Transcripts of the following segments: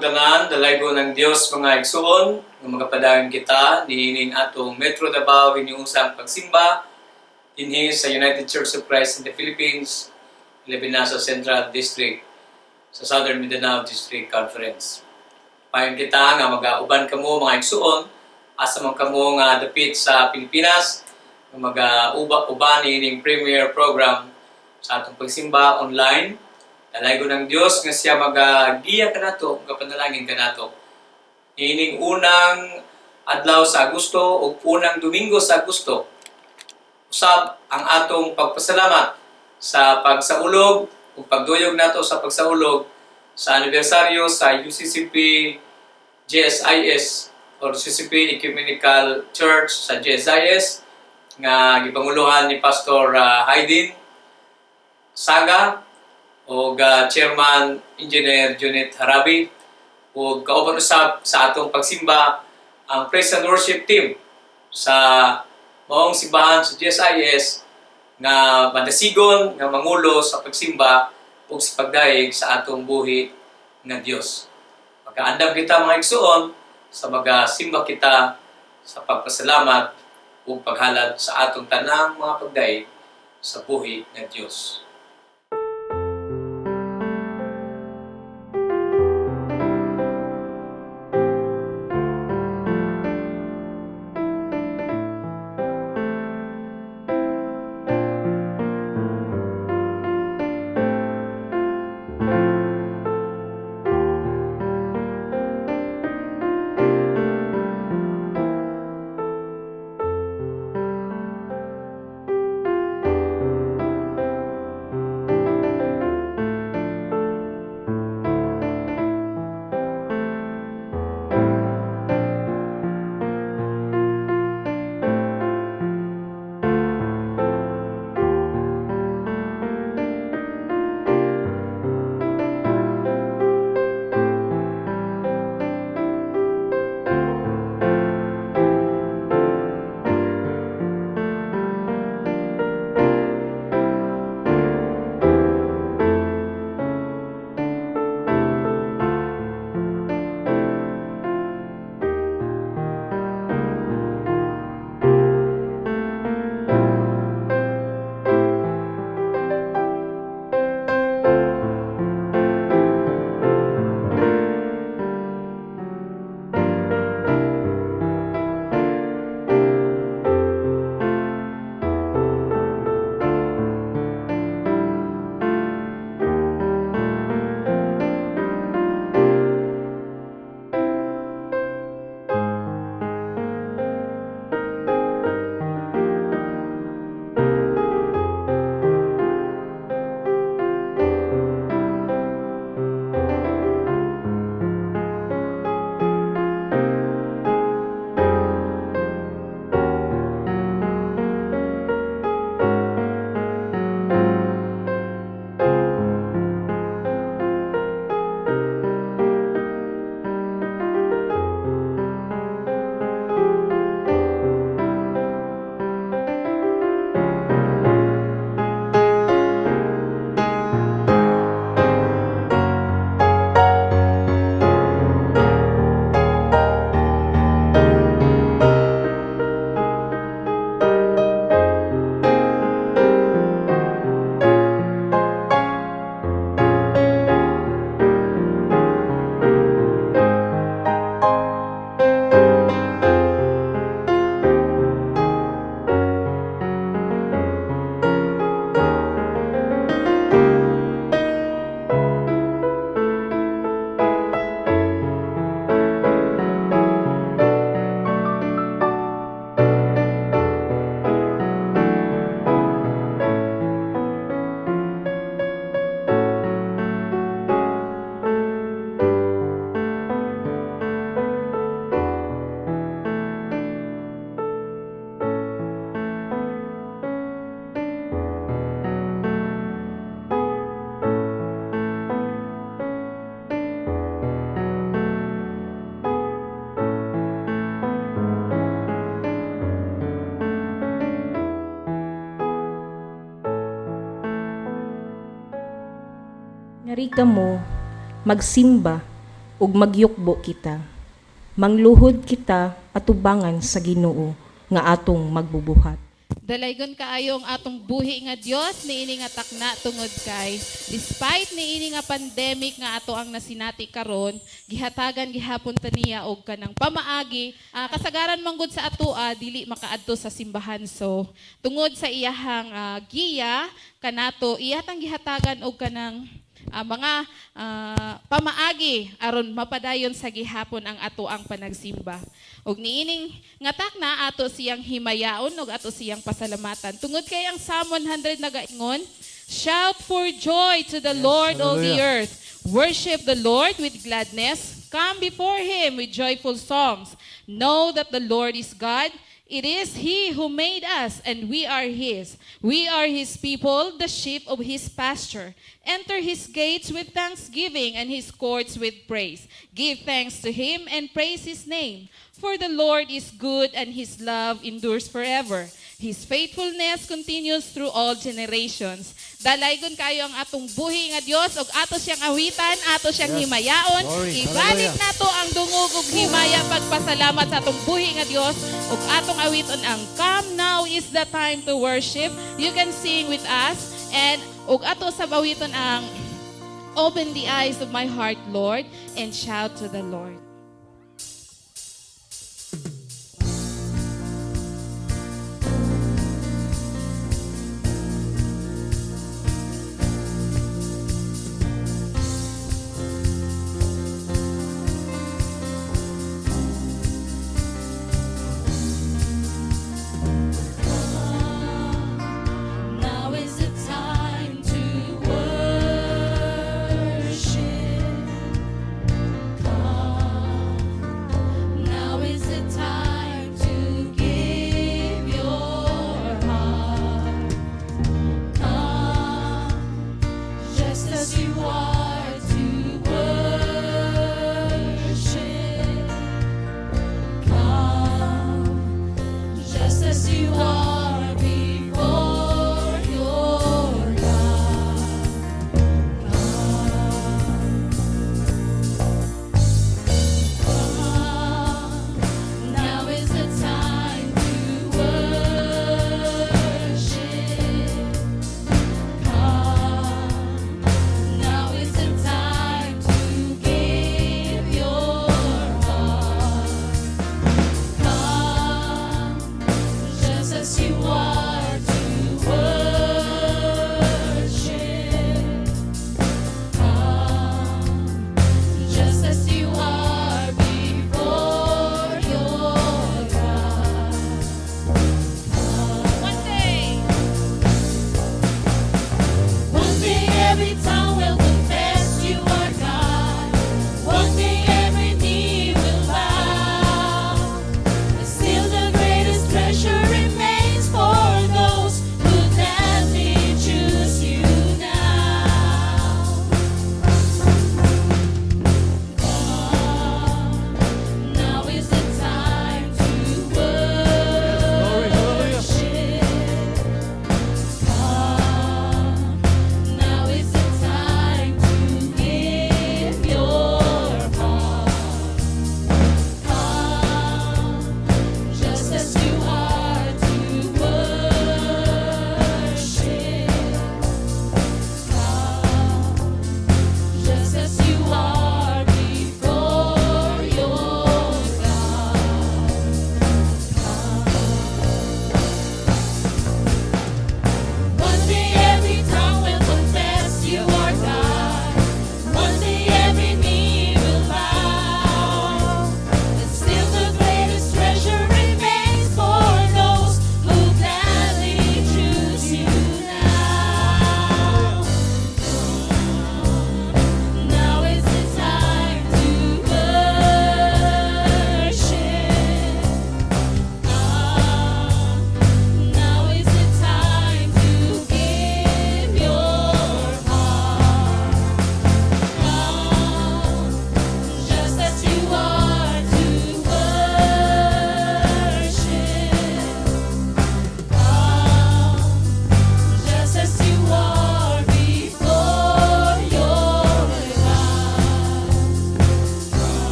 atong tanan, dalaygon ng Dios, mga igsuon, nga magapadayon kita niining atong Metro Davao hiniusang pagsimba dinhi sa United Church of Christ in the Philippines, labi na sa Central District sa Southern Mindanao District Conference. Payon kita nga magauban kamo, mga igsuon, asa man kamo nga dapit sa Pilipinas, nga magauba uban niining premier program sa atong pagsimba online. Dalaygon ng Dios nga siya magagiya kanato, magapanalangin kanato. Ining unang adlaw sa Agosto o unang Domingo sa Agosto, usab ang atong pagpasalamat sa pagsaulog ug pagduyog nato sa pagsaulog sa anibersaryo sa UCCP GSIS or UCCP Ecumenical Church sa GSIS nga gipanguluhan ni Pastor Haydin Saga o Chairman Engineer Junit Harabi ug kauban usab sa atong pagsimba ang praise and worship team sa maong simbahan sa GSIS nga madasigon nga mangulo sa pagsimba ug sa pagdayeg sa atong buhi nga Dios. Pagkaandam kita, mga igsuon, sa magasimba kita sa pagpasalamat ug paghalad sa atong tanang mga pagdayeg sa buhi nga Dios. Ngari kamo magsimba Ug magyukbo kita. Mangluhod kita atubangan sa Ginoo nga atong magbubuhat. Dalaygon kaayo ang atong buhi nga Dios niini nga takna tungod kay despite niini nga pandemic nga ato ang nasinati karon, gihatagan gihapon ta niya og kanang pamaagi. Kasagaran manggod sa atoa dili makaadto sa simbahan, so tungod sa iyahang giya kanato, iyatang gihatagan og kanang mga pamaagi aron mapadayon sa gihapon ang ato ang panagsimba. Ug niining nga takna, ato siyang himayaon ug ato siyang pasalamatan. Tungod kay ang Psalm 100 nagaingon, "Shout for joy to the Lord, all the Hallelujah. Earth. Worship the Lord with gladness. Come before him with joyful songs. Know that the Lord is God. It is He who made us, and we are His. We are His people, the sheep of His pasture. Enter His gates with thanksgiving and His courts with praise. Give thanks to Him and praise His name. For the Lord is good, and His love endures forever. His faithfulness continues through all generations." Dalaygon kaayo ang atong buhi nga Dios ug ato siyang awitan, ato siyang himayaon. Glory. Ibalik Hallelujah. Nato ang dungog ug himaya pagpasalamat sa atong buhi nga Dios ug atong awiton ang "Come, Now Is the Time to Worship." You can sing with us and ug ato sab awiton ang "Open the Eyes of My Heart, Lord" and "Shout to the Lord." Now is the time to worship. Come,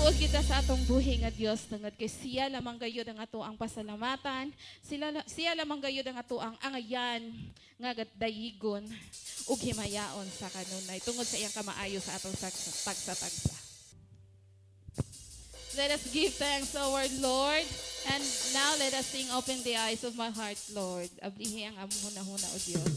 Magtuo kita sa atong buhi nga Dios tungod kay siya lamang gayud ang ato ang pasalamatan, siya lamang gayud ang ato ang angayan nga dayigon ug himayaon sa kanunay tungod sa iyang kamaayo sa atong tagsa-tagsa. Let us give thanks to our Lord. And now let us sing, "Open the Eyes of My Heart, Lord." Ablihi ang among hunahuna, O Dios.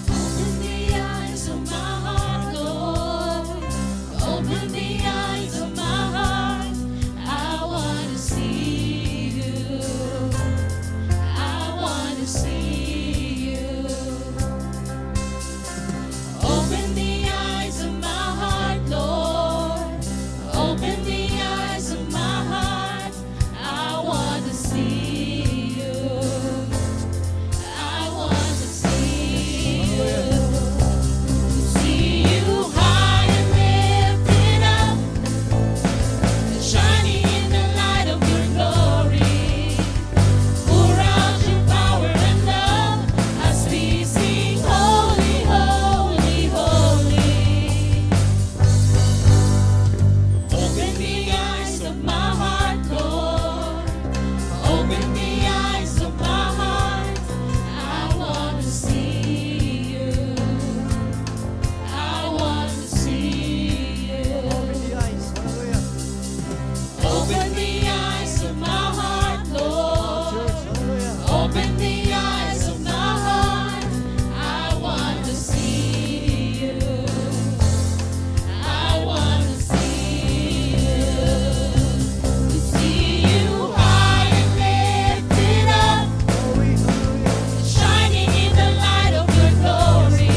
Open the eyes of my heart, Lord. Open the eyes of my heart. I want to see you. I want to see you. Open the eyes of my heart, Lord. Open the eyes of my heart. I want to see you. I want to see you. See you high and lifted up, shining in the light of your glory. Pour out your power and love as we sing, "Holy, holy, holy." Open the eyes of my heart, Lord. Open the eyes of my heart. I want to see you. I want to see you. Open the eyes. Hallelujah. Open the eyes of my heart, Lord. Church. Hallelujah. Open the eyes of my heart. I want to see you. I want to see you. To see you high and lifted up, Glory. Hallelujah. shining in the light of your glory.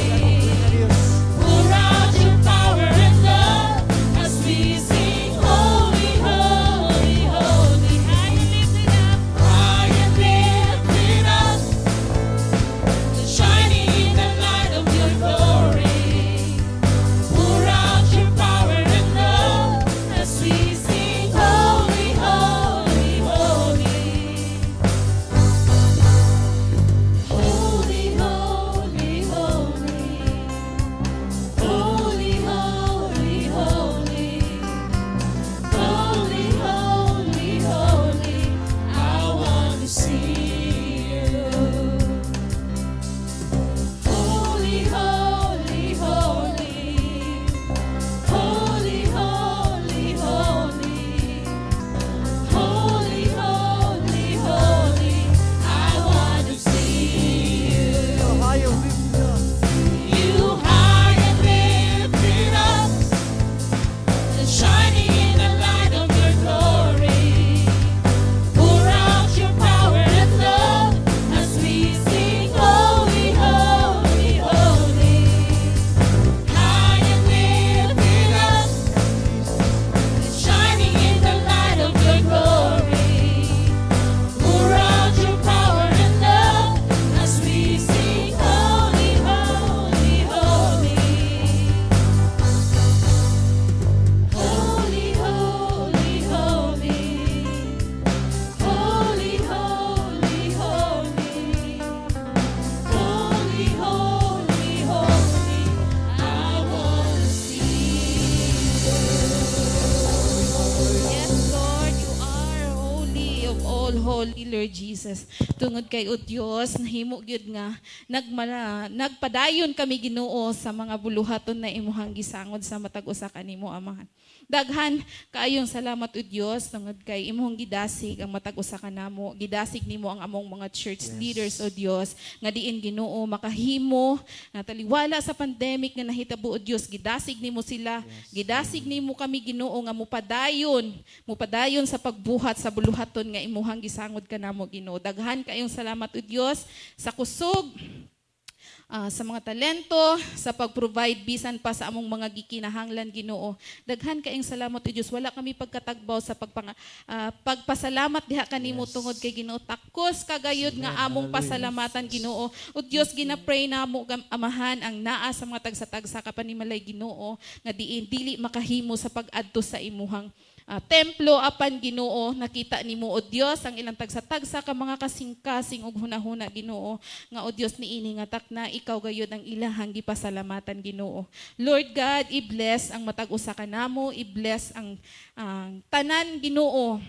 Dios. Pour out your power and love as we sing, "Holy, holy, holy." High and lifted up. High and lifted up, shining in the light of your glory. Pour out your power and love as we sing, "Holy, holy, holy." Holy, holy, holy. Holy, holy, holy. Holy, holy, holy. I want to see you. Holy, holy, holy. Holy, holy, holy. Holy, holy, holy. I want to see you. High and lifted up. You high and lifted up, shining in the light of your glory. Pour out your power and love as we sing, "Holy, holy, holy." High and lifted up, shining in the light of your glory. Pour out your power and love as we sing, "Holy, holy, holy." Holy, holy, holy. Holy, holy, holy. Holy, holy, holy. I want to see you. Yes, Lord, you are holy of all holy, Lord Jesus. Tungod kay, O Dios, nahimo gyud nga nagpadayon kami, Ginoo, sa mga buluhaton na imuhang gisangod sa matag usa kanimo, Amahan. Daghan kaayong salamat, O Dios, tungod kay imong gidasig ang matag usa kanamo. Gidasig nimo ang among mga church leaders, O Dios, nga diin, Ginoo, makahimo nga taliwala sa pandemic nga nahitabo, O Dios, gidasig nimo sila. Gidasig nimo kami, Ginoo, nga mupadayon sa pagbuhat sa buluhaton nga imuhang gisangod kanamo, Ginoo. Daghan kayong salamat, O Dios, sa kusog. sa mga talento, sa pag-provide bisan pa sa among mga gikinahanglan, Ginoo. Daghan kaayong salamat, o Dios. Wala kami pagkatagbaw sa pagpasalamat diha kanimo tungod kay, Ginoo, takos kagayod nga among pasalamatan, Ginoo. O Dios, gina-pray namo, Amahan, ang naa sa mga tagsa-tagsa ka panimalay, Ginoo, nga diin dili makahimo sa pag-adto sa imuhang templo, apan, Ginoo, nakita nimo, o Dios, ang ilang tagsa-tagsa ka mga kasing-kasing ug hunahuna, Ginoo, nga, o Dios, niini nga takna ikaw gayud ang ilahang gipasalamatan, Ginoo. Lord God, i-bless ang matag usa kanamo, i-bless ang tanan, Ginoo,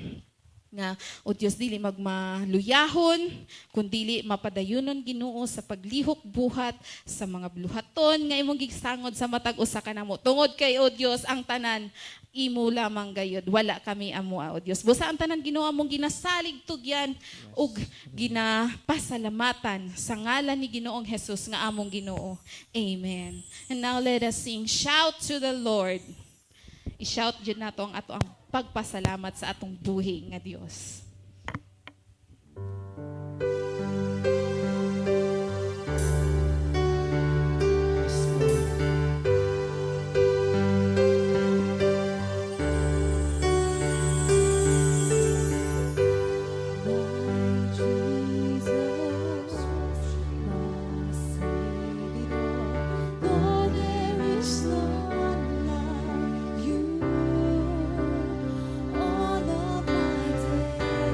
nga, o Dios, dili magmaluyahon kundili mapadayunon, Ginoo, sa paglihok buhat sa mga buluhaton nga imong gisangod sa matag usa kanamo tungod kay, o Dios, ang tanan imo lamang gayud, wala kami amo, o Dios. Busa ang tanan, Ginoo, among ginasalig tugyan ug ginapasalamatan sa ngalan ni Ginoong Jesus nga among Ginoo. Amen. And now let us sing "Shout to the Lord." I-shout jud nato ang ato ang pagpasalamat sa atong buhi nga Dios. Yes, Lord. My Jesus, my Savior, Lord, there is none like you. All of my days.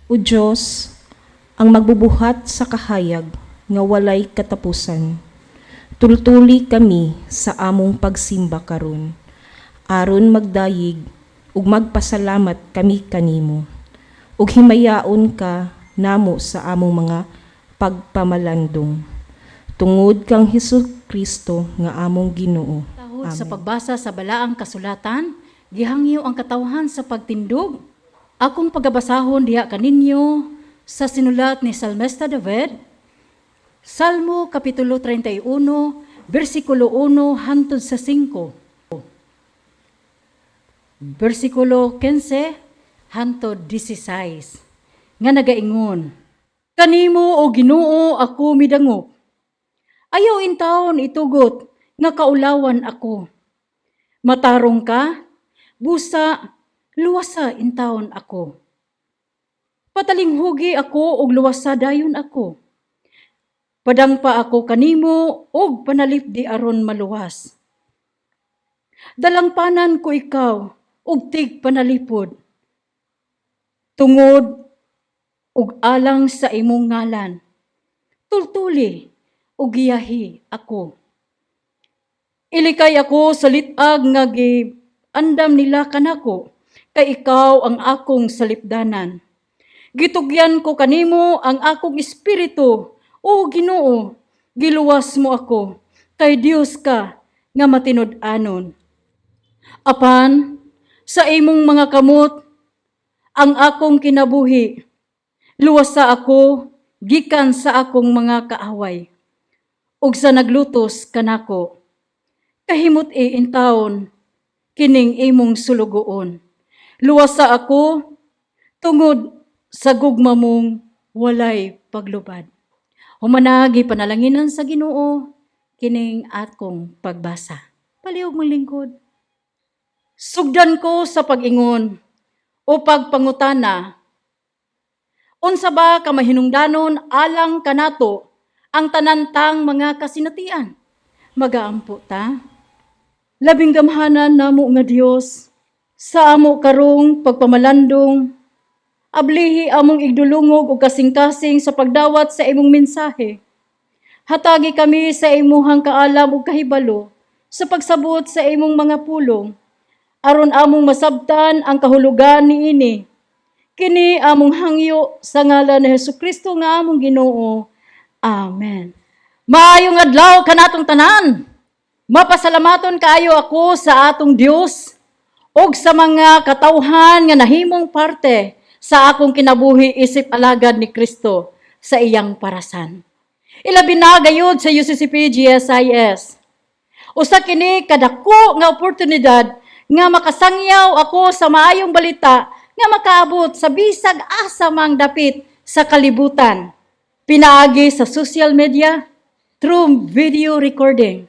O Dios, ang magbubuhat sa kahayag nga walay katapusan. Tultuli kami sa among pagsimba karon. Aron magdayig ug magpasalamat kami kanimo. Ug himayaon ka namo sa among mga pagpamalandong. Tungod kang Hesus Kristo nga among Ginoo. Tahod sa pagbasa sa balaang kasulatan, gihangyo ang katawhan sa pagtindog. Akong pagabasahon diha kaninyo sa sinulat ni Salmista David, Salmo Kapitulo 31, versikulo 1 hantod sa 5. Versikulo 15 hantod 16 nga nagaingon, "Kanimo, o Ginoo, ako midangop. Ayaw intawon itugot nga kaulawan ako. Matarong ka, busa luwasa intawon ako. Patalinghugi ako og luwasa dayon ako. Padangpa ako kanimo og panalipdi aron maluwas. Dalangpanan ko ikaw og tig panalipod. Tungod ug alang sa imong ngalan. Tultuli ug giyahi ako. Ilikay ako sa lit-ag nga giandam nila kanako, kay ikaw ang akong salipdanan. Gitugyan ko kanimo ang akong espiritu, o Ginoo, giluwas mo ako, kay Dios ka nga matinud-anon. Apan sa imong mga kamot ang akong kinabuhi, luwasa ako gikan sa akong mga kaaway ug sa naglutos kanako. Kahimut-i intawon kining imong sulugoon. Luwasa ako tungod sa gugma mong walay paglubad." Humana, gipanalanginan sa Ginoo kining akong pagbasa. Palihog maglingkod. Sugdan ko sa pag-ingon o pagpangutana. Unsa ba ka mahinungdanon alang kanato ang tanan tang mga kasinatian? Magaampo ta. Labing gamhanan namo nga Dios, sa amo karong pagpamalandong, ablihi among igdulungog ug kasing-kasing sa pagdawat sa imong mensahe. Hatagi kami sa imuhang kaalam ug kahibalo sa pagsabot sa imong mga pulong, aron among masabtan ang kahulugan niini. Kini among hangyo sa ngalan ni Hesukristo nga among Ginoo. Amen. Maayong adlaw kanatong tanan. Mapasalamaton kaayo ako sa atong Dios ug sa mga katawhan nga nahimong parte sa akong kinabuhi isip alagad ni Kristo sa iyang parasan. Ilabi na gayud sa UCCP GSIS. Usa kini kadako nga oportunidad nga makasangyaw ako sa maayong balita nga makaabot sa bisag asa mang dapit sa kalibutan. Pinaagi sa social media through video recording.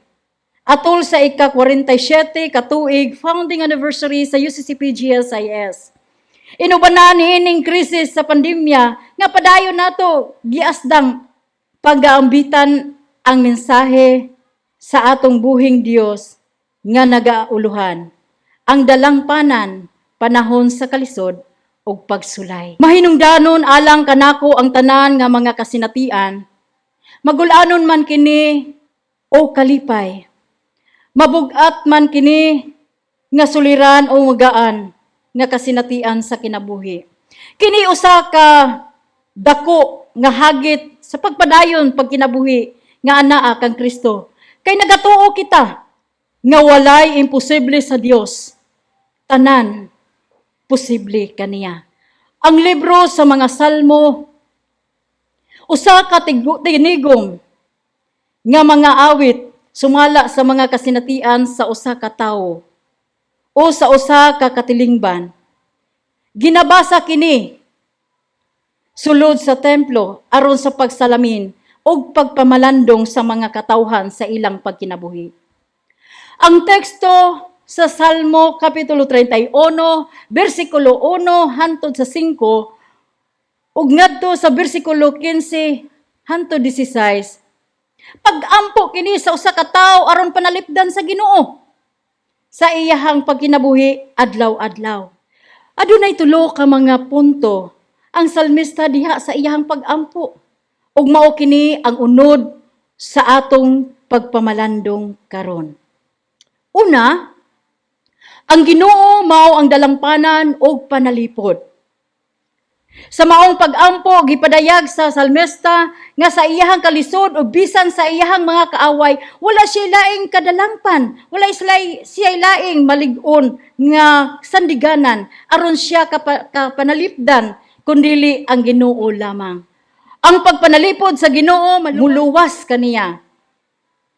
Atol sa ika-47 katuig founding anniversary sa UCCP GSIS. Inubanan niining krisis sa pandemya nga padayon nato giasdang pagaambitan ang mensahe sa atong buhing Dios nga nagauluhan ang dalangpanan panahon sa kalisod ug pagsulay. Mahinungdanon alang kanako ang tanan nga mga kasinatian. Magulanon man kini o kalipay. Mabugat man kini nga suliran o magaan nga kasinatian sa kinabuhi. Kini usa ka dako nga hagit sa pagpadayon pagkinabuhi nga anaa kang Kristo. Kay nagatuo kita nga walay imposible sa Dios. Tanan posible kaniya. Ang libro sa mga Salmo, usa ka tinigom nga mga awit sumala sa mga kasinatian sa usa ka tawo o sa usa ka katilingban. Ginabasa kini sulod sa templo aron sa pagsalamin ug pagpamalandong sa mga katawhan sa ilang pagkinabuhi. Ang teksto sa Salmo Kapitulo 31, versikulo 1 hantod sa 5 ug ngadto sa versikulo 15 hantod 16. Pag-ampo kini sa usa ka tawo aron panalipdan sa Ginoo sa iyahang pagkinabuhi adlaw-adlaw. Adunay tulo ka mga punto Ang salmista diha sa iyahang pag-ampo. Ug mao kini ang unod sa atong pagpamalandong karon. Una, ang Ginoo mao ang dalampanan ug panalipod. Sa maong pag-ampo, gipadayag sa salmista nga sa iyahang kalisod o bisan sa iyahang mga kaaway, wala siya laing kadalangpan, wala siya laing malig-on nga sandiganan aron siya kapanalipdan, kundili ang Ginoo lamang. Ang pagpanalipod sa Ginoo muluwas kaniya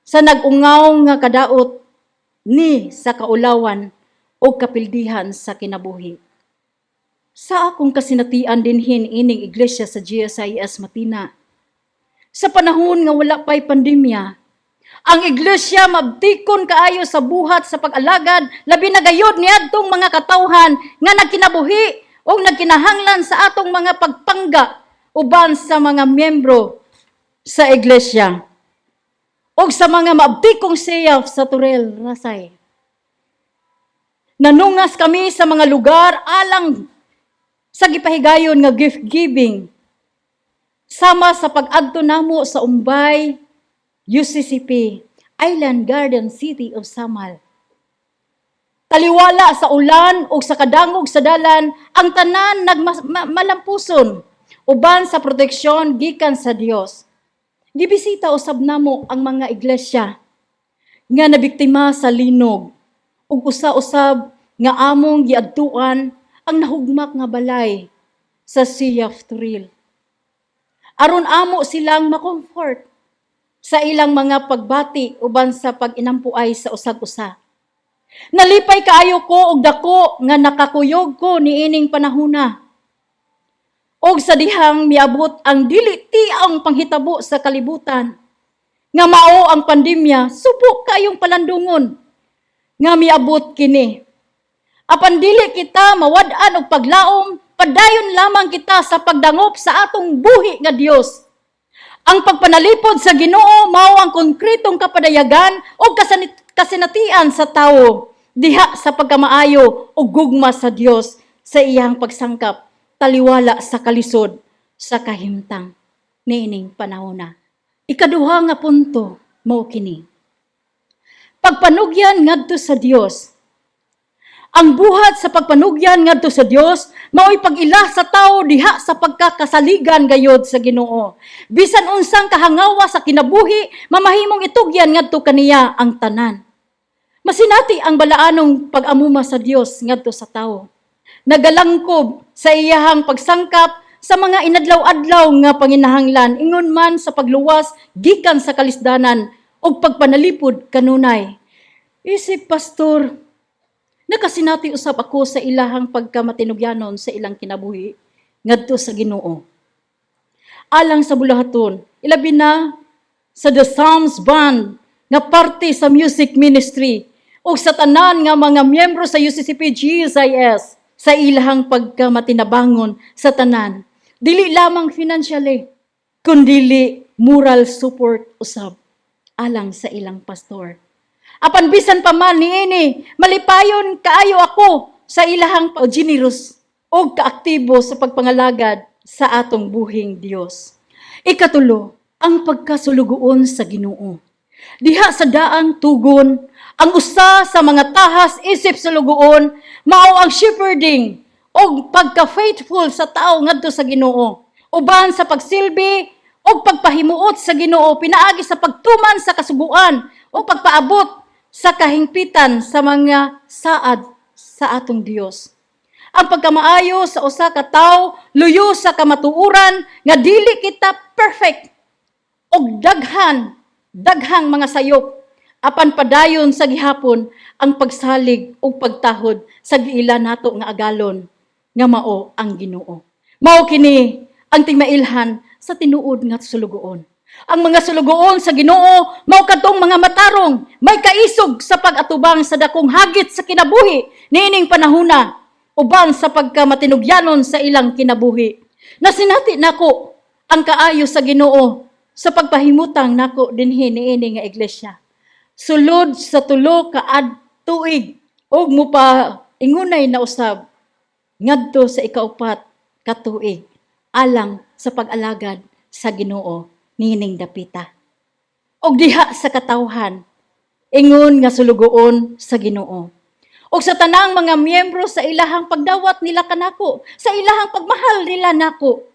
sa nag-ungaw nga kadaot ni sa kaulawan o kapildihan sa kinabuhi. Sa akong kasinatian dinhin ining iglesia sa GSIS Matina, sa panahon nga wala pa'y pandemya, ang iglesia mabtikon kaayo sa buhat sa pag-alagad, labi na gayod niadtong mga katawhan nga nagkinabuhi o nagkinahanglan sa atong mga pagpangga uban sa mga miyembro sa iglesia o sa mga maabtikong seyaf sa Turel, Rasay. Nanungas kami sa mga lugar alang sa gipahigayon nga gift giving sama sa pag-adto namo sa Umbay, UCCP, Island Garden City of Samal. Taliwala sa ulan o sa kadangog sa dalan, ang tanan nagmalampuson uban sa proteksyon gikan sa Dios. Gibisita usab namo ang mga iglesia nga nabiktima sa linog ug usa-usab nga among giadtuan ang nahugmak nga balay sa Sea of Thrill, aron amo silang makomfort sa ilang mga pagbati uban sa pag-inampuay sa usag-usa. Nalipay kaayo ko og dako nga nakakuyog ko niining panahuna. Og sa dihang miabot ang dili tiang panghitabo sa kalibutan nga mao ang pandemya, subo kayong palandungon nga miabot kini. Apan dili kita mawad-an og paglaom, padayon lamang kita sa pagdangop sa atong buhi nga Dios. Ang pagpanalipod sa Ginoo mao ang konkretong kapadayagan o kasinatian sa tawo diha sa pagkamaayo o gugma sa Dios sa iyang pagsangkap taliwala sa kalisod sa kahimtang niining panahona. Ikaduha nga punto mao kini: pagpanugyan ngadto sa Dios. Ang buhat sa pagpanugyan ngadto sa Dios mao'y pag-ila sa tawo diha sa pagkakasaligan gayod sa Ginoo. Bisan unsang kahangawa sa kinabuhi, mamahimong itugyan ngadto kaniya ang tanan. Masinati ang balaanong pag-amuma sa Dios ngadto sa tawo. Nagalangkob sa iyahang pagsangkap sa mga inadlaw-adlaw nga panginahanglan ingon man sa pagluwas gikan sa kalisdanan ug pagpanalipod kanunay. Isip pastor, nakasinati usab ako sa ilahang pagkamatinugyanon sa ilang kinabuhi ngadto sa Ginoo. Alang sa bulahaton, ilabi na sa The Psalms Band nga parte sa music ministry ug sa tanan nga mga miyembro sa UCCP GSIS sa ilahang pagkamatinabangon sa tanan. Dili lamang financially, kundili moral support usab alang sa ilang pastor. Apan bisan pa man niini, malipayon kaayo ako sa ilahang generous o kaaktibo sa pagpangalagad sa atong buhing Dios. Ikatulo, ang pagkasulugoon sa Ginoo. Diha sa daang tugon, ang usa sa mga tahas isip sulugoon mao ang shepherding o pagka-faithful sa tao ngadto sa Ginoo. Uban sa pagsilbi o pagpahimuot sa Ginoo pinaagi sa pagtuman sa kasuguan o pagpaabot sa kahingpitan sa mga saad sa atong Dios. Ang pagkamaayo sa usa ka tawo luyo sa kamatuoran nga dili kita perfect og daghan daghang mga sayop, apan padayon sa gihapon ang pagsalig ug pagtahod sa giila nato nga agalon nga mao ang Ginoo. Mao kini ang timailhan sa tinuod nga sulugoon. Ang mga sulugoon sa Ginoo mao kadtong mga matarong, may kaisog sa pag-atubang sa dakong hagit sa kinabuhi niining panahuna uban sa pagkamatinugyanon sa ilang kinabuhi. Nasinati nako ang kaayo sa Ginoo sa pagpahimutang nako dinhi niini nga iglesia. Sulod sa 3 ka tuig ug mupa ingunay na usab ngadto sa 4 ka tuig. alang sa pag-alagad sa Ginoo niining dapita. Og diha sa katawhan, ingon nga sulugoon sa Ginoo. Og sa tanang mga miyembro sa ilahang pagdawat nila kanako, sa ilahang pagmahal nila nako.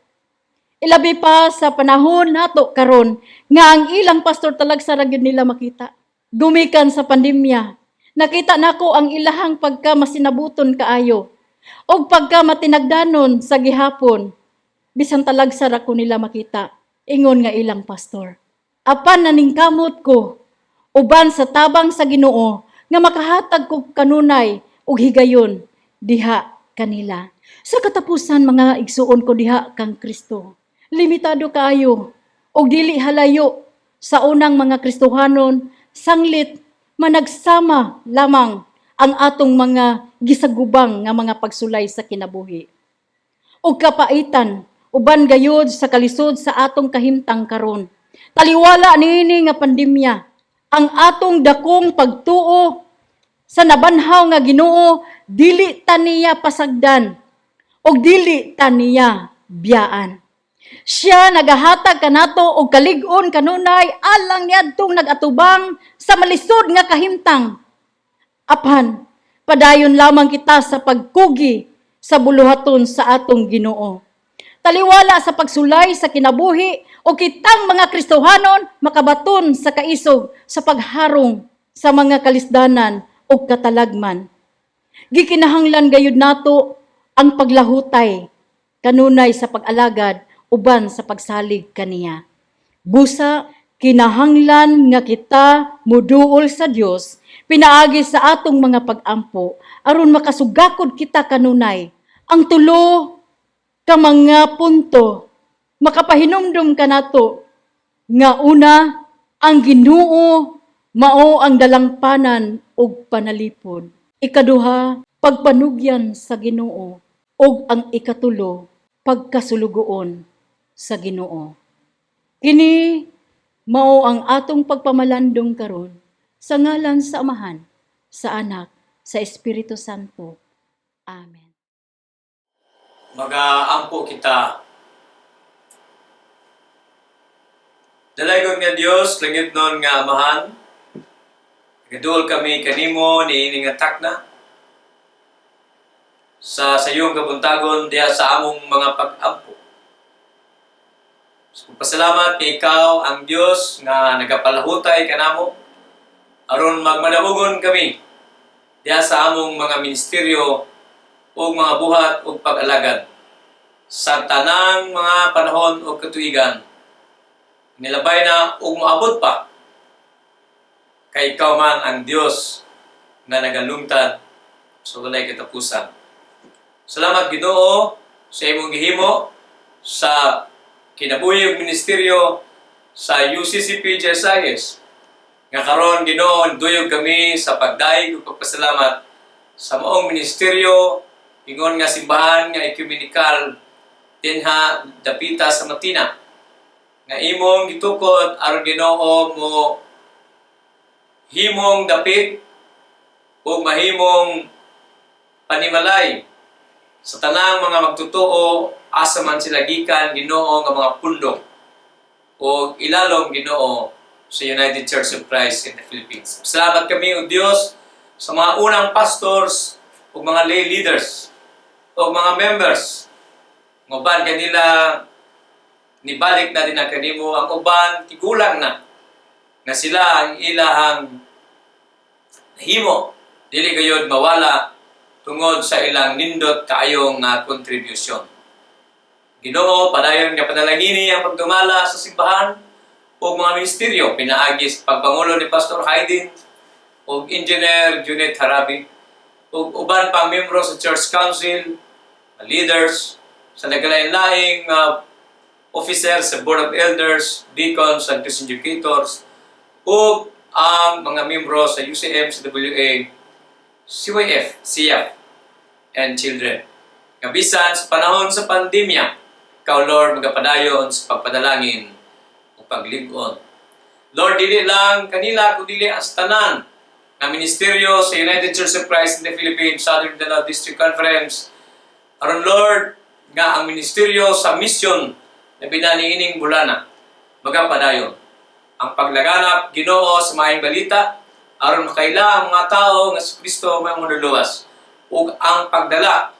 Ilabi pa sa panahon nato karon nga ang ilang pastor talagsa ra gyud nila makita. Gumikan sa pandemya, nakita nako ang ilahang pagka masinabuton kaayo og pagka matinagdanon sa gihapon, bisan talagsa ra ko nila makita ingon nga ilang pastor. Apan naningkamot ko uban sa tabang sa Ginoo nga makahatag ko kanunay og higayon diha kanila. Sa katapusan, mga igsuon ko diha kang Kristo, limitado kaayo og dili halayo sa unang mga Kristohanon, sanglit managsama lamang ang atong mga gisagubang nga mga pagsulay sa kinabuhi ug kapaitan, uban gayud sa kalisod sa atong kahimtang karon. Taliwala niini nga pandemya, ang atong dakong pagtuo sa nabanhaw nga Ginoo, dili ta niya pasagdan ug dili ta niya biyaan. Siya nagahatag kanato og kalig-on kanunay alang niadtong nag-atubang sa malisod nga kahimtang. Apan padayon lamang kita sa pagkugi sa buluhaton sa atong Ginoo. Taliwala sa pagsulay sa kinabuhi o kitang mga Kristohanon makabaton sa kaisog sa pagharong sa mga kalisdanan o katalagman. Gikinahanglan gayud nato ang paglahutay kanunay sa pag-alagad uban sa pagsalig kaniya. Busa, kinahanglan nga kita muduol sa Dios pinaagi sa atong mga pag-ampo aron makasugakod kita kanunay. Ang tulo ka mga punto makapahinumdum kanato nga una, ang Ginoo mao ang dalangpanan ug panalipod. Ikaduha, pagpanugyan sa Ginoo, ug ang ikatulo, pagkasulugoon sa Ginoo. Kini mao ang atong pagpamalandong karon sa ngalan sa Amahan, sa Anak, sa Espiritu Santo. Amen. Magaampo kita. Dalaygon nga Dios, langit nun nga Amahan, nagaduol kami kanimo niini nga takna sa sayong kabuntagon diha sa among mga pag-ampo. So, pasalamat kay ikaw ang Dios nga nagapalahutay kanamo aron magmanamugon kami diha sa among mga ministeryo ug mga buhat ug pag-alagad sa tanang mga panahon ug katuigan, nilabay na ug moabot pa, kay ikaw man ang Dios nga nagalungtad sa walay katapusan. Salamat, Ginoo, sa imong gihimo sa kinabuhi ug ministeryo sa UCCP GSIS. Nga karon, Ginoo, duyog kami sa pagdayeg ug pagpasalamat sa maong ministeryo ingon nga simbahan nga ekumenikal dinha dapita sa Matina nga imong gitukod aron, Ginoo, mo himong dapit ug mahimong panimalay sa tanang mga magtotoo asa man sila gikan, Ginoo, nga mga pundok o ilalom, Ginoo, sa United Church of Christ in the Philippines. Salamat kami, O Dios, sa mga unang pastors ug mga lay leaders o mga members. Ang uban kanila nibalik na din ang kanimo, ang uban tigulang na nga sila ang ilahang nahimo dili gayod mawala tungod sa ilang nindot kaayong nga contribution. Ginoo, padayon nga panalangini ang pagdumala sa simbahan ug mga ministeryo pinaagi sa pagpangulo ni Pastor Hayden ug Engineer Junet Harabi ug uban pang miyembro sa Church Council, leaders sa nagkalain-laing officer sa Board of Elders, deacons, and Christian educators, ug ang mga miyembro sa UCM, CWA, CYF, CF, and children. Nga bisan sa panahon sa pandemya, ikaw, Lord, magapadayon sa pagpadalangin o paglig-on. Lord, dili lang kanila, kundi as tanan na ministeryo sa United Church of Christ in the Philippines, Southern Mindanao District Conference. Aron, Lord, nga ang ministeryo sa misyon na binaniining bulana magapadayon. Ang paglaganap, Ginoo, sa maayong balita aron makaila ang mga tao nga si Kristo may manluluwas ug ang pagdala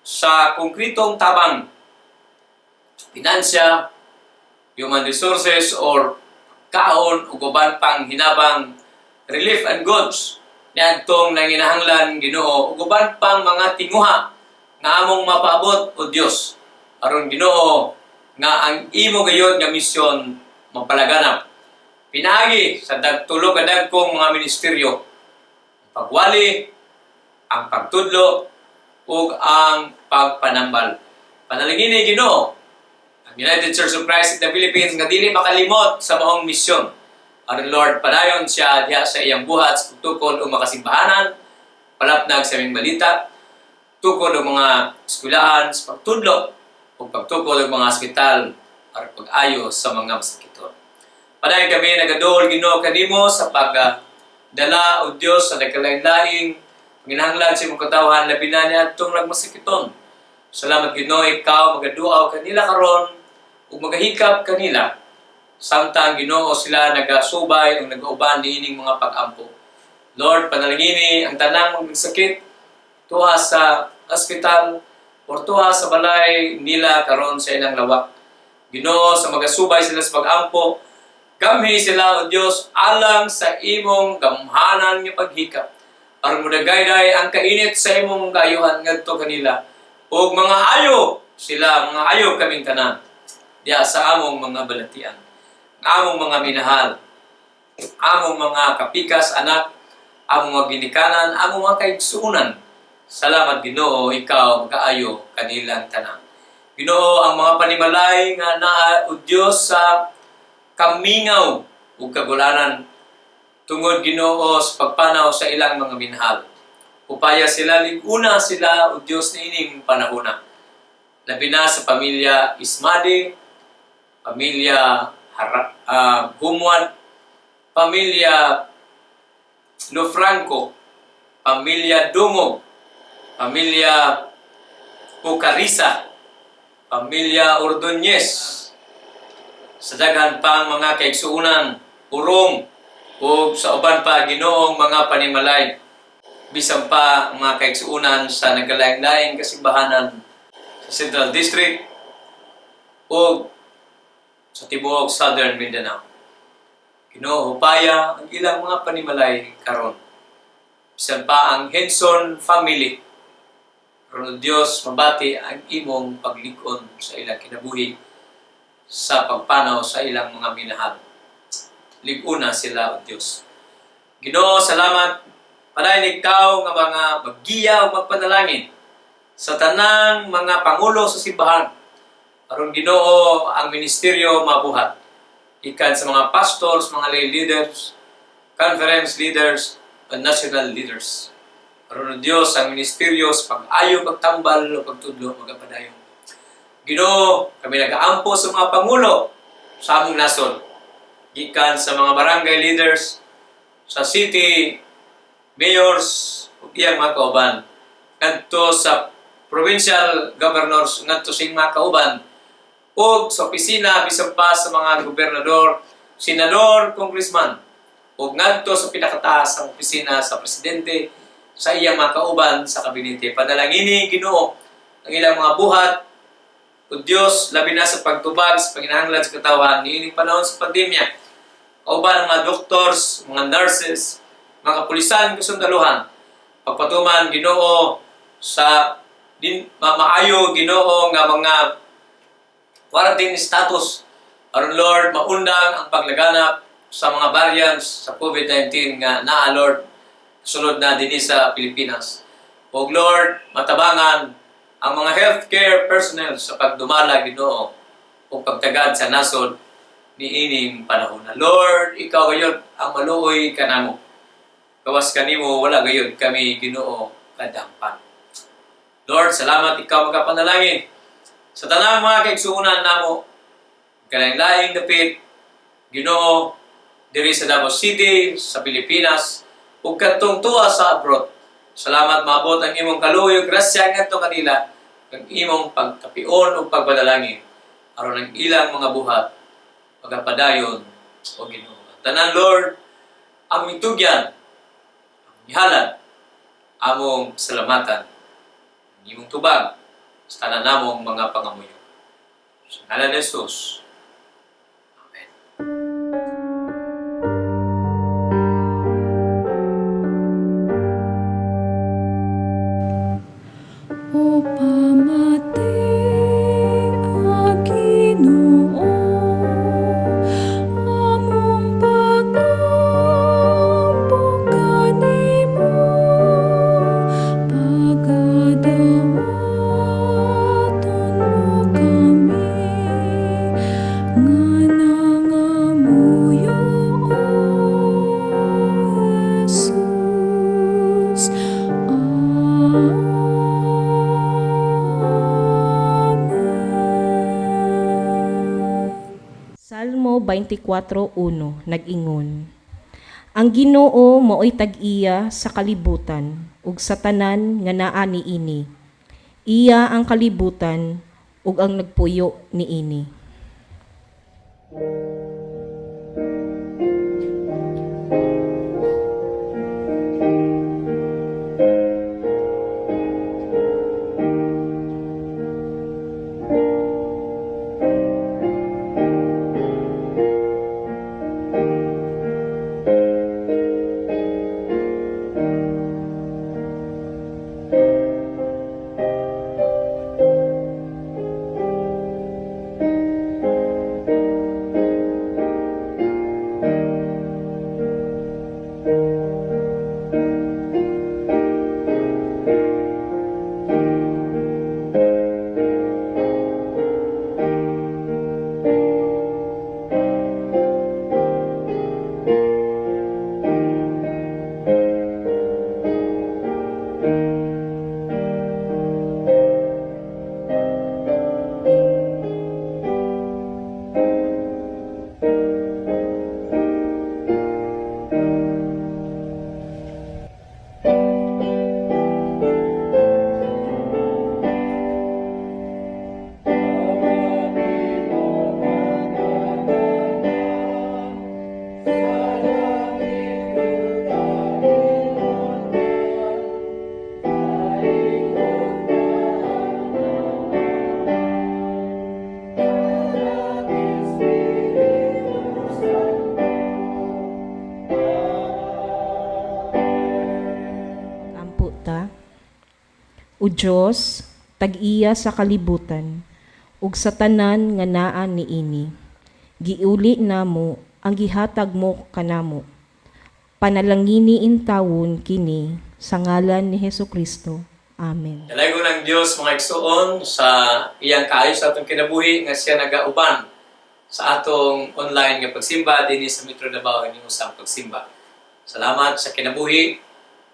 sa konkretong tabang, pinansya, human resources or kaon ug uban pang hinabang, relief and goods niadtong nanginahanglan, Ginoo, ug uban pang mga tinguha nga among mapaabot, o Dios, aron, Ginoo, nga ang imo gayod nga misyon mapalaganap pinaagi sa dagtulo ka dagkong mga ministeryo: ang pagwali, ang pagtudlo ug ang pagpanambal. Panalangini, Ginoo, ang United Church of Christ in the Philippines nga dili makalimot sa maong misyon. Aron, Lord, padayon siya diha sa iyang buhat sa pagtukod og makasimbahanan, palapnag sa aming balita, tukod og mga eskwelahan sa pagtudlo, ug pagtukod og mga ospital aron pag-ayo sa mga masakiton. Padayon kami nagaduol, Ginoo, kanimo sa pagdala, o Dios, sa nagkalain-laing panginahanglan sa imong katawhan, labi na niadtong nagmasakiton. Salamat, Ginoo, ikaw magaduaw kanila karon ug magahikap kanila samtang, Ginoo, sila nagasubay ug nagauban niining mga pag-ampo. Lord, panalangini ang tanang magsakit tuha sa ospital or tuha sa balay nila karon sa ilang lawak. Ginoo, sa magasubay sila sa pag-ampo, gamhi sila, O Dios, alang sa imong gamhanan nga paghikap. Aron modagayday ang kainit sa imong kaayuhan ngadto kanila. Ug mga ayo sila, mga ayo kaming tanan diya sa among mga balatian, among mga minahal, among mga kapikas, anak, among mga ginikanan, among mga kaigsuunan. Salamat, Ginoo, ikaw kaayo kanilang tanan. Ginoo, ang mga panimalay nga naa, o Dios, sa kamingaw ug kagulanan tungod, Ginoo, sa pagpanaw sa ilang mga minahal. Upaya sila, liguna sila, o Dios, niining panahona. Labi na sa pamilya Ismadi, pamilya Humuan, pamilya Lofranco, pamilya Dungog, pamilya Pucarisa, pamilya Ordonez, sa daghan pang mga kaigsuunan, urong, ug sa uban pa, Ginoong mga panimalay, bisan pa ang mga kaigsuunan sa nagkalaing-laing kasimbahanan sa Central District ug sa tibuok Southern Mindanao. Ginoo, hupaya ang ilang mga panimalay karon. Bisan pa ang Henson family. Aron, Diyos, mabati ang imong paglikon sa ilang kinabuhi sa pagpanaw sa ilang mga minahal. Liguna sila, O Diyos. Ginoo, salamat. Padayon ikaw nga mga maggiya o magpanalangin sa tanang mga pangulo sa simbahan. Aron, Ginoo, ang ministeryo mabuhat. Ikan sa mga pastors, mga lay leaders, conference leaders, and national leaders. Aron, O Diyos, ang ministeryo sa pag-ayo, pagtambal o pagtudlo magapadayon. Ginoo, kami nagaampo sa mga pangulo sa among nasod. Gikan sa mga barangay leaders, sa city mayors ug iyang mga kauban, ngadto sa provincial governors ngadto sa iyang mga kauban, ug sa opisina bisan pa sa mga gobernador, senador, congressman, ug ngadto sa pinakataas ang opisina sa presidente sa iyang mga kauban sa kabinete. Panalangini, Ginoo, ang ilang mga buhat, o Diyos, labi na sa pagtubag sa panginahanglan sa katawhan niining panahon sa pandemya. Kauban ang mga doctors, mga nurses, mga kapulisan, kasundaluhan. Pagpatuman, Ginoo, sa din, maayo, Ginoo, nga mga quarantine status aron, Lord, maundang ang paglaganap sa mga variants sa COVID-19 nga naa, Lord, sulod na dinhi sa Pilipinas. O Lord, matabangan ang mga healthcare personnel sa pagdumala, Ginoo, o pagtagad sa nasod niining panahon. Lord, ikaw gayod ang maluoy kanamo. Gawas kanimo wala gayod kami, Ginoo, kadampan. Lord, salamat, ikaw magapanalangin sa tanang mga kaigsuonan namo, kalain-laing dapit, Ginoo, diri sa Davao City, sa Pilipinas, ug kadtong tuwa sa abroad. Salamat, maabot ang imong kaluoy ug grasya ngadto kanila. Ang imong pagkapion o pagpadalangin aron ang ilang mga buhat magapadayon o Ginoo. Tanan, Lord, ang mitugyan, ang mihalad, among salamatan, ang imong tubag sa tanan namong mga pangamuyo. Sa ngalan ni Jesus. Amen. O pamati a Ginoo, among pag-ampo kanimo, pagadawaton mo kami nga nangamuyo, O Jesus. Amen. Salmo 24:1 nag-ingon: Ang Ginoo maoy tag-iya sa kalibutan ug sa tanan nga naa niini. Iya ang kalibutan ug ang nagpuyo niini. Ampo ta. O Dios, tag-iya sa kalibutan ug sa tanan nga naa niini. Giuli namo ang gihatag mo kanamo. Panalangini intawon kini sa ngalan ni Hesukristo. Amen. Dalaygon ang Dios, mga igsuon, sa iyang kaayo sa atong kinabuhi nga siya nagauban sa atong online nga pagsimba dinhi sa Metro Davao ining usang pagsimba. Salamat sa kinabuhi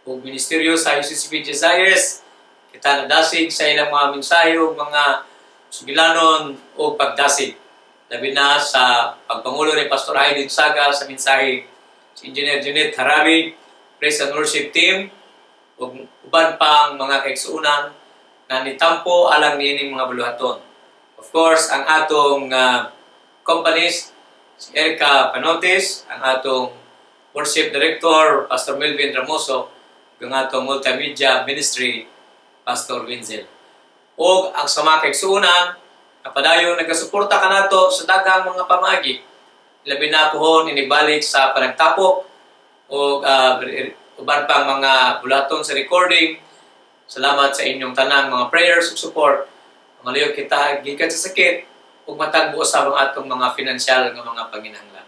ug ministeryo sa UCCP Desires. Kita nadasig sa ilang mga mensahe ug mga sugilanon o pagdasig. Labi na sa pagpangulo ni Pastor Aydin Saga sa mensahe si Engineer Junet Harabi, Praise and Worship Team, ug uban pang mga kaigsuonan na nitampo alang niining mga buluhaton. Of course, ang atong companies, si Erica Panotes, ang atong worship director, Pastor Melvin Ramoso, ug ang atong multimedia ministry, Pastor Winzel. Og ang sa mga kaigsuonan, na padayon nagasuporta kanato sa daghang mga pamaagi. Labi na pohon inibalik sa panagtapok o uban pang mga bulaton sa recording. Salamat sa inyong tanang mga prayers ug support. Mangaliw kita gikan sa sakit ug matagbo usab ang atong mga financial nga mga panginahanglan.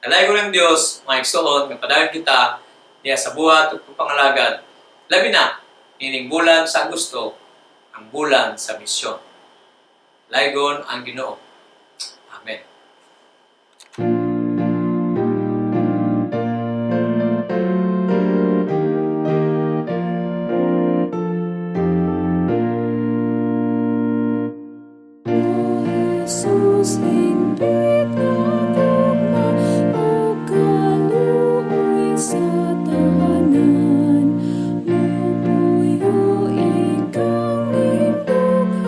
Dalaygon ng Dios, mga igsoon, nga padayon kita diya sa buhat ug pagpangalagad. Labi na ining bulan sa Agosto, ang bulan sa misyon. Laygon ang Ginoo. Amen. O Jesus, hingpit nga gugma ug kaluoy sa tanan, mupuyo ikaw ning dughan.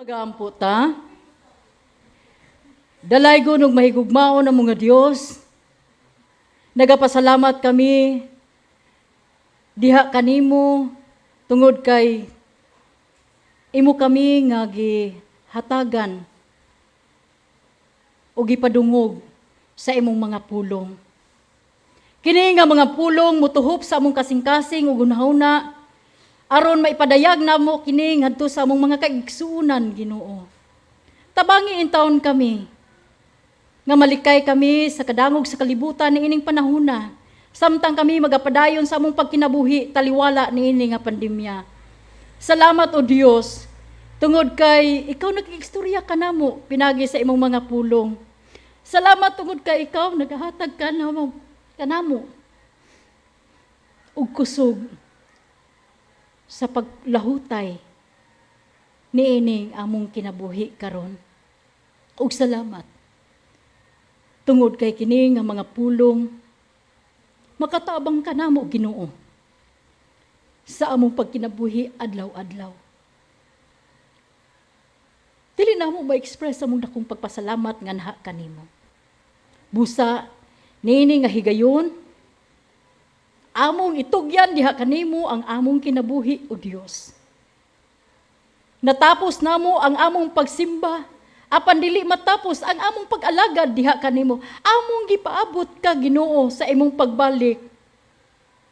Magaampo ta. Dalaygon ug mahigugmaon ang mga Dios. Nagapasalamat kami diha kanimo tungod kay imo kami nga gihatagan o gipadungog sa imong mga pulong. Kini nga mga pulong mutuhop sa among kasing-kasing ug hunahuna aron maipadayag namo kini ngadto sa among mga kaigsuonan, Ginoo. Tabangi intawon kami nga malikay kami sa kadangog sa kalibutan niining panahona samtang kami magapadayon sa among pagkinabuhi taliwala niini nga pandemya. Salamat, O Dios, tungod kay ikaw nakikigstorya kanamo pinagi sa imong mga pulong. Salamat tungod kay ikaw nagahatag kanamo og kusog sa paglahutay niining among kinabuhi karon. Ug salamat tungod kay kini nga mga pulong makatabang kanamo, Ginoo, sa among pagkinabuhi adlaw-adlaw. Dili namo ma-express among dakong pagpasalamat nganha kanimo. Busa niini nga higayon, among itugyan diha kanimo ang among kinabuhi, O Dios. Natapos namo ang among pagsimba, apan dili matapos ang among pag-alagad diha kanimo. Among gipaabot ka, Ginoo, sa imong pagbalik.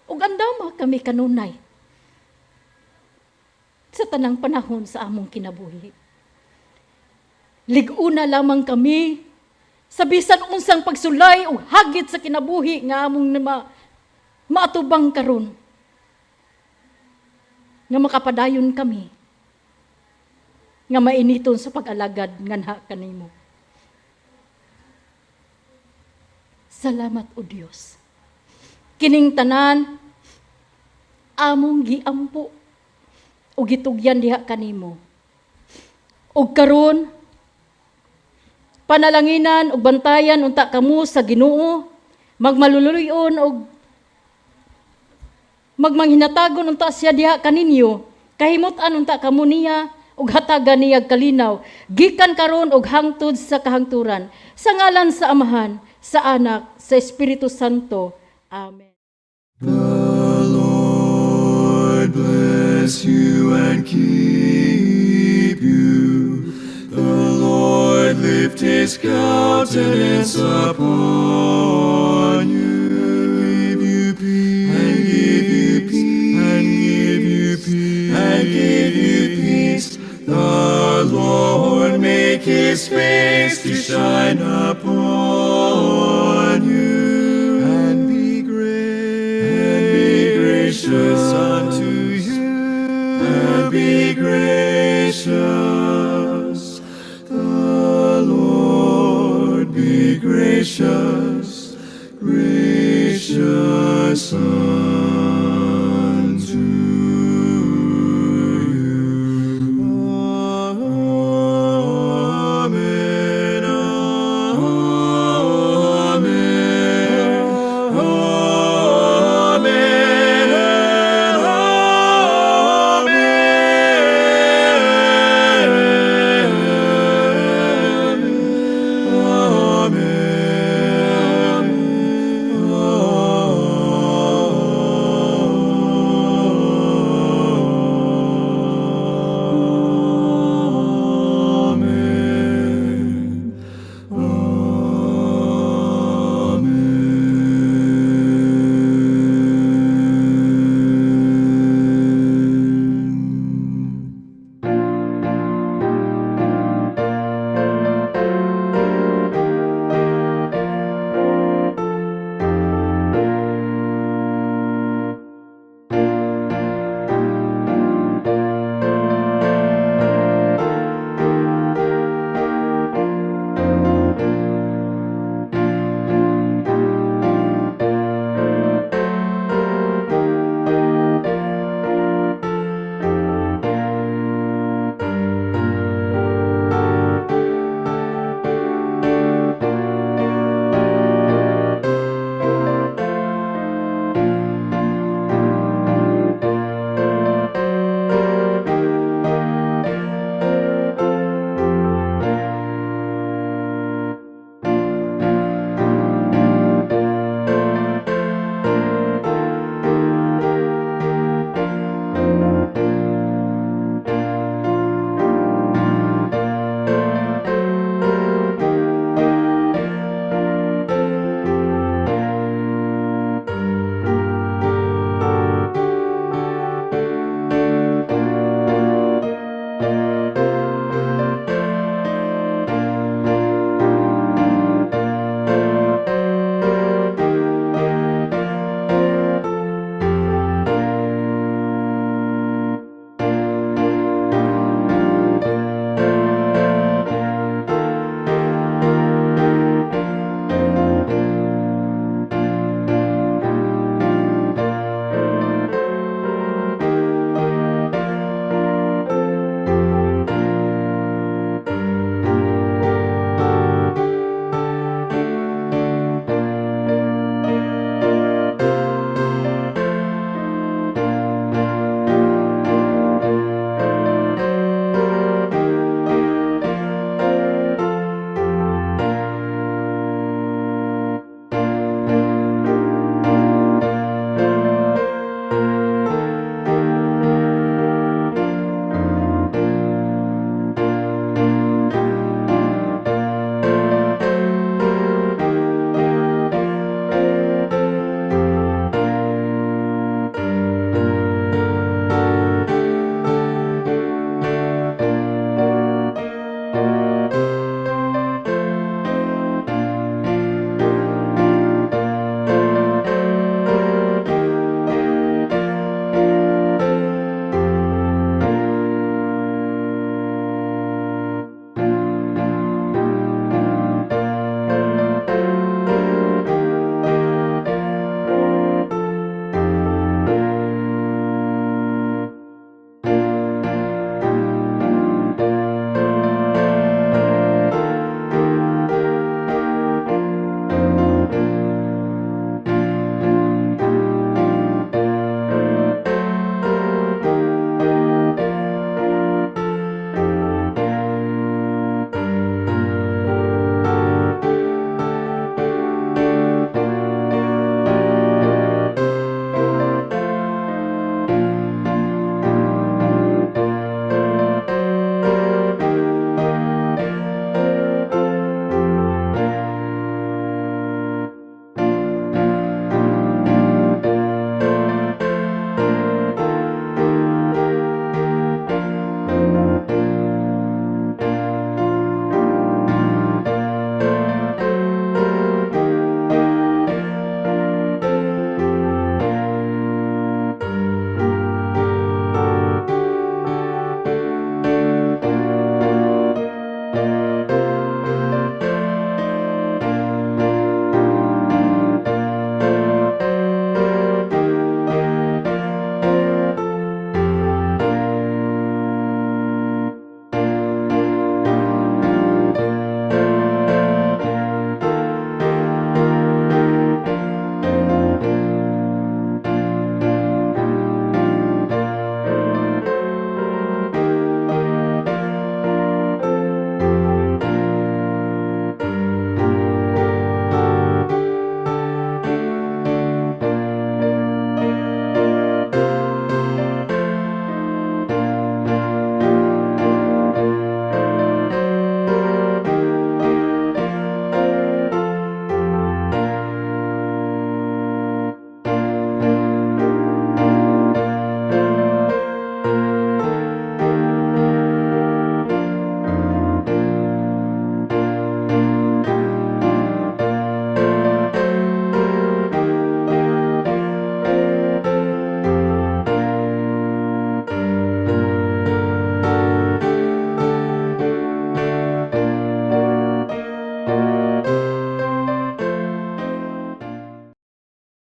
Ug andama kami kanunay sa tanang panahon sa among kinabuhi. Lig-una lamang kami sa bisan unsang pagsulay o hagit sa kinabuhi nga among maatubang karon. Nga makapadayon kami nga mainiton sa pag-alagad nganha kanimo. Salamat, O Dios. Kining tanan among giampo o gitugyan diha kanimo. Og karon, panalanginan ug bantayan unta kamo sa Ginoo, magmaluluyon og magmanghinatagon unta siya diha kaninyo, kahimut-an unta kamo niya ug hatagan niya kalinaw gikan karon ug hangtod sa kahangturan. Sa ngalan sa Amahan, sa Anak, sa Espiritu Santo. Amen. The Lord bless you and keep you. The Lord lift his countenance upon you and give you peace, and give you peace, and give you peace, and give you peace. The Lord make his face to shine upon you and be gracious unto you, and be gracious.